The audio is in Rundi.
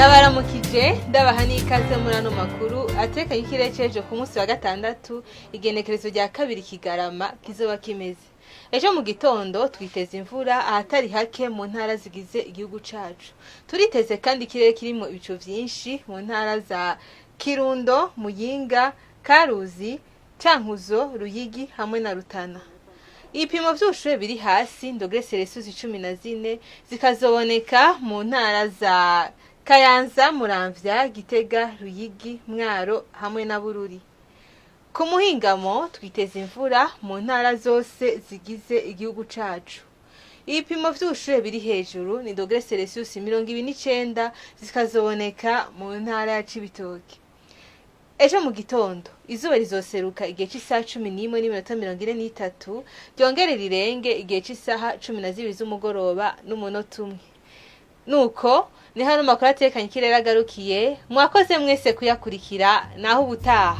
Ndabaramukije, ndabaha n'ikaze muri ano makuru atekanye. Ikirere c'ejo ku munsi wa gatandatu, igenekerezo rya 2 Kigarama, kizoba kimeze. Ejo mu gitondo twiteze imvura ahatari hake mu ntara zigize igihugu cacu. Turiteze kandi ikirere kirimwo ibicu vyinshi mu ntara za Kirundo, Muyinga, Karuzi, Cankuzo, Ruyigi hamwe na Rutana. Ibipimo vy'ubushuhe biri hasi, degrés Celsius 14, zikazoboneka mu ntara za Kayanza, Muramvya, Gitega, Ruyigi, Mwaro hamwe na Bururi. Ku muhingamo twiteze imvura mu ntara zose zigize igihugu cacu. Ibipimo vy'ubushuhe biri hejuru ni degrés Celsius 29, zikazoboneka mu ntara ya Cibitoke. Ejo mu gitondo izuba rizoseruka igihe c'isaha 11:43, ryongere rirenge igihe c'isaha 12 z'umugoroba n'umunota 1. Nuko ni hano makuru atekanye ikirere agarukiye. Mwakoze mwese kuyakurikira, naho ubutaha.